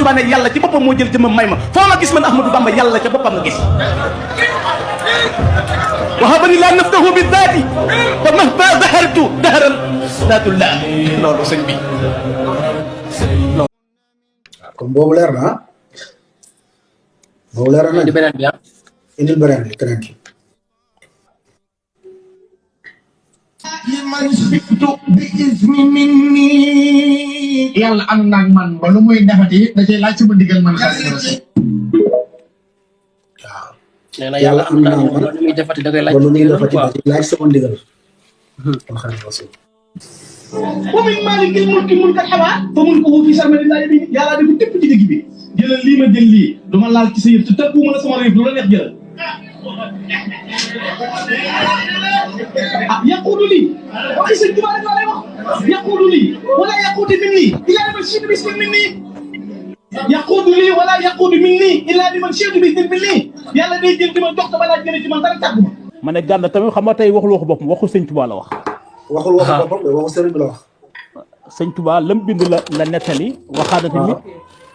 Tuubaa ne yàlla ci boppam moo jël jëmmam may ma foo ma gis man Ahmadou Bamba yàlla ca boppam nga gis wahabani laa naftahu bi daati fa mahma dahartu daharal daatullah loolu sëñ bi comme boobu leer na boobu leer na indi beneen bi indil beneen bi keneen ki man sibtu bi ismi minni yàlla am naag man ba lu muy defati da cay laaj sama ndigal man xale waaw nee na yàlla am naa moom lu muy defati da koy laaj ba lu muy defati da cay laaj sama ndigal kon xam nga aussi wa min maalikil mulki mulkal xawaa fa mulkuhu fi sarmadillahi bi yàlla dafa tëpp ci digg bi jëlal lii ma jël lii du ma laal ci sa yëf te tëpp mën a sama réew lu la neex jëlal yaquudu lii waxi sëñ Tuubaa rek laa lay wax yaquudu lii wala yaquudu min nii ilaa liman shi'tu bi ismin min nii yaquudu lii wala yaquudu min nii ilaa liman shi'tu bi ismin min nii yàlla day jël di ma jox te balaa jëlee ci man dara tàggu ma. ma ne Gana tamit xam nga tey waxul waxu boppam waxu sëñ Tuubaa la wax. waxul waxu boppam de waxu sëriñ bi la wax. sëñ Tuubaa lam bind la nettali. waxaat na tamit.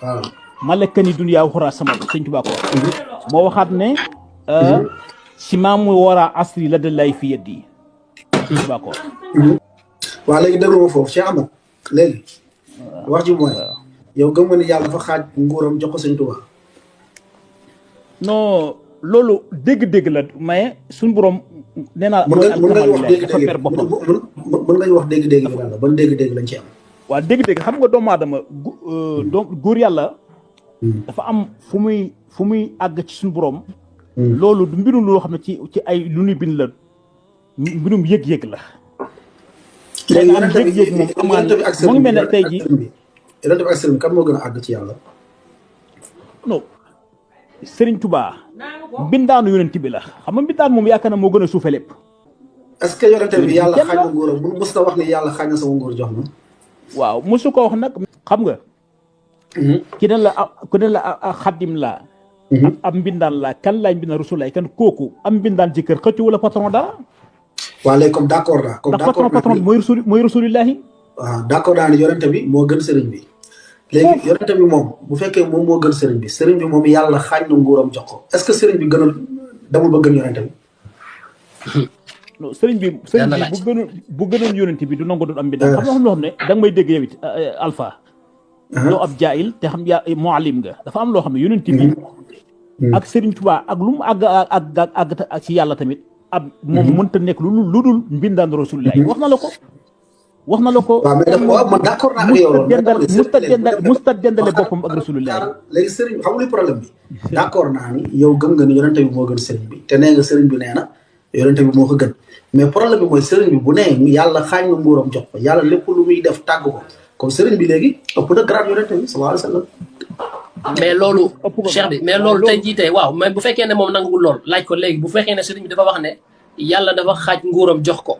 waaw malakani dunya uxra sama sëñ Tuubaa ko wax. moo waxaat ne. si maamu war a asri la de lay fi yeddi. sëñ Tuubaa ko wax. waaw léegi déglu ma foofu Cheikh Ahmad léegi. wax ji mooy. yow gëm nga ni yàlla dafa xaaj nguuram jox ko sëñ Tuubaa. non loolu dégg-dégg la mais suñu borom. nee naa mooy mën nga wax dégg-dégg mën nga wax dégg-dégg bi daal ban dégg-dégg lañ ci am. waaw dégg-dégg xam nga doomu aadama góor yàlla. dafa am fu muy àgg ci suñu borom. loolu du mbirum loo xam ne ci ay lu ñu bind la mbirum yëg-yëg la. léegi am yëg-yëg moom amaan mu ngi mel ne tey jii. yonent bi ak sëriñ kan moo gën a àgg ci yàlla. non Serigne Touba mbindaanu yonent bi la xam nga mbindaan moom yaakaar na moo gën a suufe lépp. est-ce que yonent bi yàlla xañ na nguuram bu mos na wax ni yàlla xañ na sama nguur jox ma. waaw mosu ko wax nag. xam nga. ki ne la xaddim laa. am mbindaan laa kan laay mbindaan rasulaay kan kooku am mbindaan ci kër xëcc wala patron dara. waaw léegi comme d'accord naa. comme d'accord ndax patron mooy rasulillahi. waaw d'accord naa ni yonent bi moo gën sëriñ bi. léegi yonent bi moom bu fekkee moom moo gën sëriñ bi sëriñ bi moom yàlla xaañ na nguuram jox ko est-ce que sëriñ bi gënal demul ba gën yonent bi. non sëriñ bi bu gënoon yonent bi du nangu doon am mbindaan. xam nga loo xam ne da nga may dégg yow it Alpha. doo ab jaayil te xam yaa muallim nga dafa am loo xam ne yonent bi. ak Sëriñ Tuubaa ak lu mu àgg ci yàlla tamit. ab moom mënta nekk lu dul mbindaan Rasulullah wax na la ko. wax na la ko. waaw mais dafa man d'accord naa ak yow musta dendale boppam ak Rasulullah. léegi sëriñ xam nga luy problème bi. d'accord naa ni yow gëm nga ni yonent bi moo gën sëriñ bi te nee nga sëriñ bi nee na yonent bi moo ko gën mais problème bi mooy sëriñ bi bu nee yàlla xaañ na nguuram jox ko yàlla lépp lu muy def tàgg ko comme sëriñ bi léegi ëpp na grade yonent bi sallallahu alayhi wa sallam. mais loolu Cheikh bi mais loolu tey jii tey waaw mais bu fekkee ne moom nanguwul lool laaj ko léegi bu fekkee ne sëriñ bi dafa wax ne yàlla dafa xaaj nguuram jox ko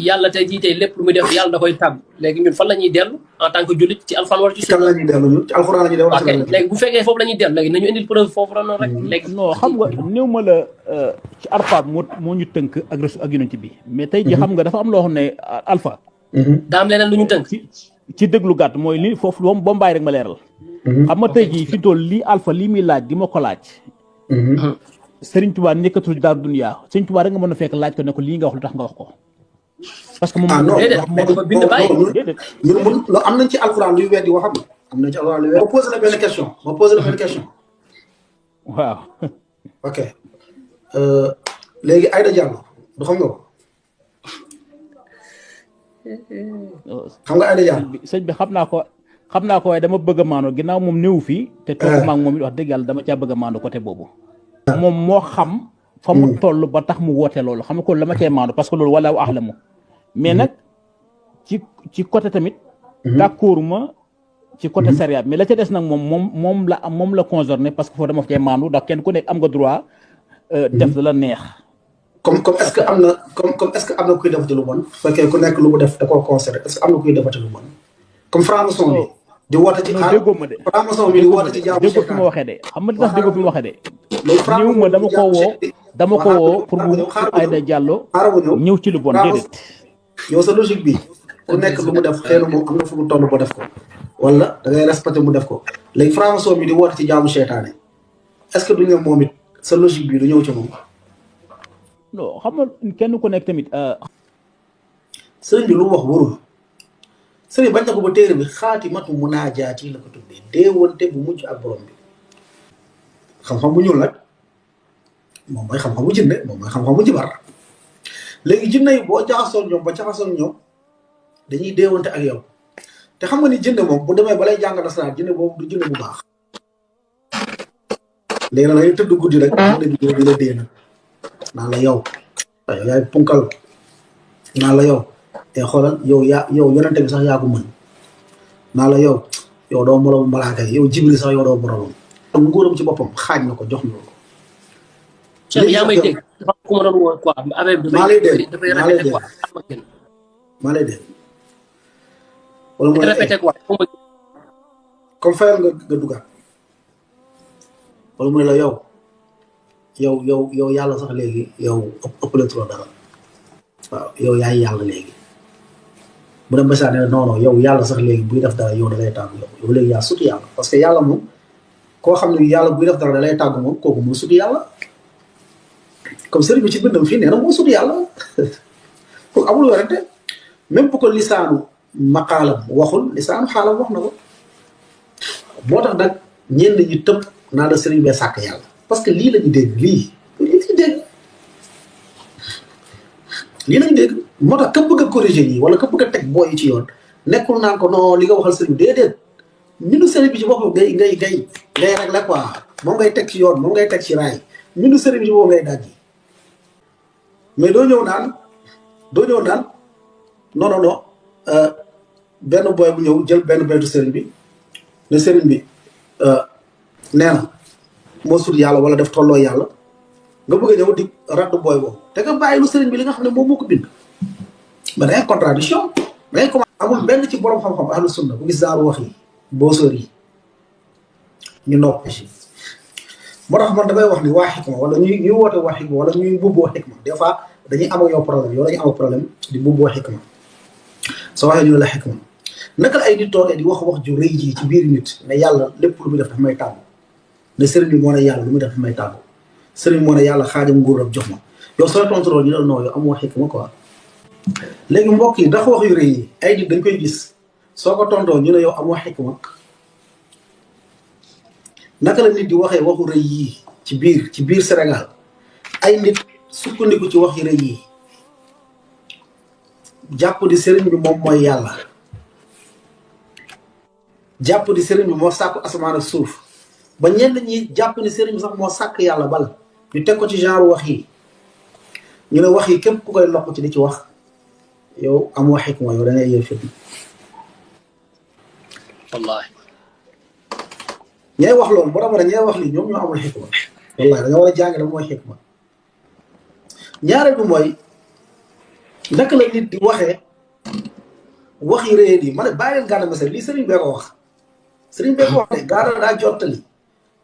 yàlla tey jii tey lépp lu muy def yàlla da koy tàgg léegi ñun fan la ñuy dellu en tant que jullit ci alxuraan wala ci sunna. kan la ñuy dellu ñun ci alxuraan la ñuy dellu. ok léegi bu fekkee foofu la ñuy dellu léegi nañu indil preuve foofu la noonu rek léegi. non xam nga néew ma la ci Alpha moo ñu tënk ak yonent bi mais tey jii xam nga dafa am loo xam ne Alpha. daa am leneen lu ñu tënk. ci déglu gàtt mooy li foofu ba mu bàyyi rek ma leeral. xam nga tey jii fi toll lii Alpha lii muy laaj di ma ko laaj. Serigne Touba nekkatul daar dunya Serigne Touba rek nga mën a fekk laaj ko ne ko lii nga wax lu tax nga wax ko. parce que moom. ah non déedéet dafa bind bàyyi. déedéet ñun am nañ ci alxuraan luy weddi waxam am nañ ci alxuraan luy weddi. ma posé la benn question. waaw. ok léegi Aïda Diallo du xam nga ko. xam nga Aïda Diallo. sëñ bi xam naa ko waaye dama bëgg a maandoo ginnaaw moom néew fii. te toog maa ngi moom it wax dëgg yàlla dama caa bëgg a maandoo côté boobu. moom moo xam. fa mu toll ba tax mu woote loolu xam nga ko la ma cee maandoo parce que loolu wala wax la mu. mais nag ci côté tamit. d'accord ma ci côté sariya mais la ca des nag moom la concerné parce que foofu dama fa cee maandu ndax kenn ku nekk am nga droit. def la neex. comme est-ce que am na comme est-ce que am na kuy defati lu bon. bu fekkee ku nekk lu mu def da koo concerné est-ce que am na kuy defati lu bon. comme franc-maçon bi. di woote ci xaar déggoo ma de. franc-maçon bi di woote ci jaamu déggoo fi ma waxee de xam nga tax déggoo fi ma waxee de. léegi ñëw ma dama ko woo pour mu Aïda Diallo ñëw ci lu bon déedéet. yow sa logique bi ku nekk lu mu def xëy na moom am na fu mu toll ba def ko wala da ngay respecté mu def ko léegi franc-maçon bi di woote ci jaamu seytaane est-ce que du nga moom it sa logique bi du ñëw ci moom. non xam nga kenn ku nekk tamit. sëriñ bi lu mu wax warul sëriñ bañ na ko ba téere bi xaatimatu munaajaati la ko tuddee déewante bu mujj ak borom bi xam-xam bu ñuul nag moom mooy xam-xam bu jinne moom mooy xam-xam bu jibar léegi jinne yi boo jaxasoo ñoom ba jaxasoo ñoom dañuy déewante ak yow te xam nga ni jinne moom bu demee balay jàng nasaraan jinne boobu du jinne bu baax léegi nag dañuy tëdd guddi rek jinne bi di la dee nag naan la yow yaay punkal naan la yow te xoolal yow yonente bi sax yaa ko mën naa la yow doo moromu malaaka yi yow Jibril sax yow doo boromam nguuram ci boppam xaaj na ko jox na ko. Cheikh yaa may dégg dafa ku ma doon woo quoi affaire bi maa lay dégg dafay répété quoi maa lay dégg wala mu répété quoi comme fayal nga dugaat wala mu ne la yow yàlla sax léegi yow ëppale trop dara waaw yow yaay yàlla léegi bu dem ba saa ne non yow yàlla sax léegi buy def dara yow da lay tàggu yow léegi yaa suti yàlla parce que yàlla moom koo xam ne yàlla buy def dara da lay tàggu moom kooku moo suti yàlla comme sëriñ bi ci bindam fii nee na moo suti yàlla kooku amul werante même bu ko lisaanu maqaalam waxul lisaanu xaalam wax na ko moo tax nag ñenn ñi tëb naa la sëriñ bee sàkk yàlla parce que lii la ñu dégg lii lañu dégg moo tax ka bëgg a corriger yi wala ka bëgg a teg booy yi ci yoon nekkul naan ko non li nga waxal sëriñ déedéet mbindu sëriñ bi ci boppam ngay rek la quoi moom ngay teg ci yoon moom ngay teg ci raay mbindu sëriñ bi ci boppam ngay dajji mais doo ñëw naan non benn booy bu ñëw jël benn baytu sëriñ bi ne sëriñ bi nee na moo sut yàlla wala def tolloo yàlla nga bëgg a ñëw di raddu booy boobu te nga bàyyi lu sëriñ bi li nga xam ne moom moo ko bind mais da ngay contradiction da ngay commencé amul benn ci borom xam-xam ahlu sunna bu gis genre wax yi boo sóor yi ñu noppi si moo tax man damay wax ni waa xikma wala ñuy woote waa xikma wala ñuy bubboo xikma des fois dañuy am ak yow problème yow dañuy am problème di bubboo xikma soo waxee ñu ne la xikma naka la ay nit toogee di wax ju rëy ji ci biir nit ne yàlla lépp lu muy def dafa may tàggu ne sëriñ bi moo ne yàlla lu muy def dafa may tàggu sëriñ moo ne yàlla xaajam nguuram jox ma yow sooy tontu ñu dal noo yow amoo xikma quoi léegi mbokk yi ndax wax yu rëy yi ay nit dañ koy gis soo ko tontoo ñu ne yow amoo xikma naka la nit di waxee waxu rëy yii ci biir Sénégal ay nit sukkandiku ci wax yu rëy yii jàpp di sëriñ bi moom mooy yàlla jàpp di sëriñ bi moo sàkku asamaan ak suuf ba ñenn ñi jàpp ni sëriñ bi sax moo sàkk yàlla bal ñu teg ko ci genre wax yi ñu ne wax yi képp ku koy lokk ci di ci wax yow amoo xikma yow da ngay yëw fit wallahi ñay wax loolu boo dama ne ñay wax lii ñoom ñoo amul xikma wallahi da nga war a jàng la mooy xikma ñaareel bi mooy naka la nit di waxee wax yi réer yi ma ne bàyyi leen Gana Messere lii sëriñ bee ko wax sëriñ bee ko wax de Gana daa jottali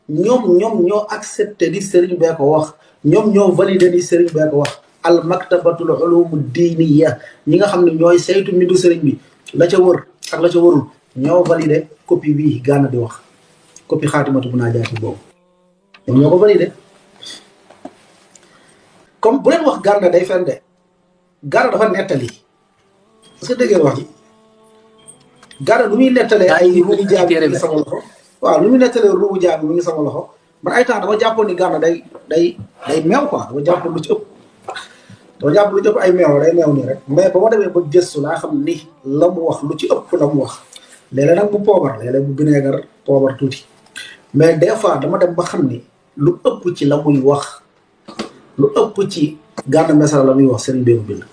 ñoom ñoo accepté di sëriñ bee ko wax ñoom ñoo validé di sëriñ bee ko wax al maktabatul ulum diiniya ñi nga xam ne ñooy saytu mbindu sëriñ bi la ca wër ak la ca warul ñoo validé copie bii Gana di wax copie xaatimatu munaajaati boobu ñoom ñoo ko validé comme bu leen wax Gana day fen de Gana dafa nettali parce que dégg ngeen wax ji Gana lu muy nettalee ay ruubu jaam mi ngi sama loxo waaw lu muy nettalee ruubu jaam mi ngi sama loxo man ay temps dama jàppoon ni Gana day meew quoi dama jàppoon lu ci ëpp ay meew day meew nii rek mais ba ma demee ba gëstu laa xam ni la mu wax lu ci ëpp la mu wax léeg-léeg nag bu poobar léeg-léeg bu bineegar poobar tuuti mais des fois dama dem ba xam ni lu ëpp ci la muy wax lu ëpp ci Gana Messere la muy wax sëriñ bi bind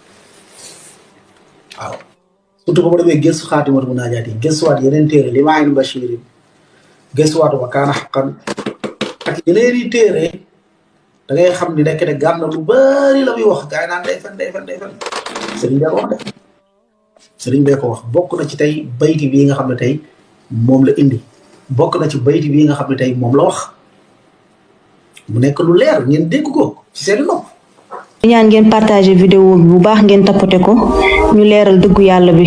waaw surtout ba ma demee gëstu xaatimatu munaajaati gëstuwaat yeneen téere li maa ngi Bachir gëstuwaat wa kaana xaqan ak yeneen i téere da ngay xam ni nekk de Gana lu bari la muy wax gars yi naan day fen sëriñ bee ko wax de sëriñ bee ko wax bokk na ci tey bayti bii nga xam ne tey moom la indi bokk na ci bayti bii nga xam ne tey moom la wax mu nekk lu leer ngeen dégg ko ci seen nopp. ñaan ngeen partager vidéo bi bu baax ngeen tapoter ko ñu leeral dëggu yàlla bi.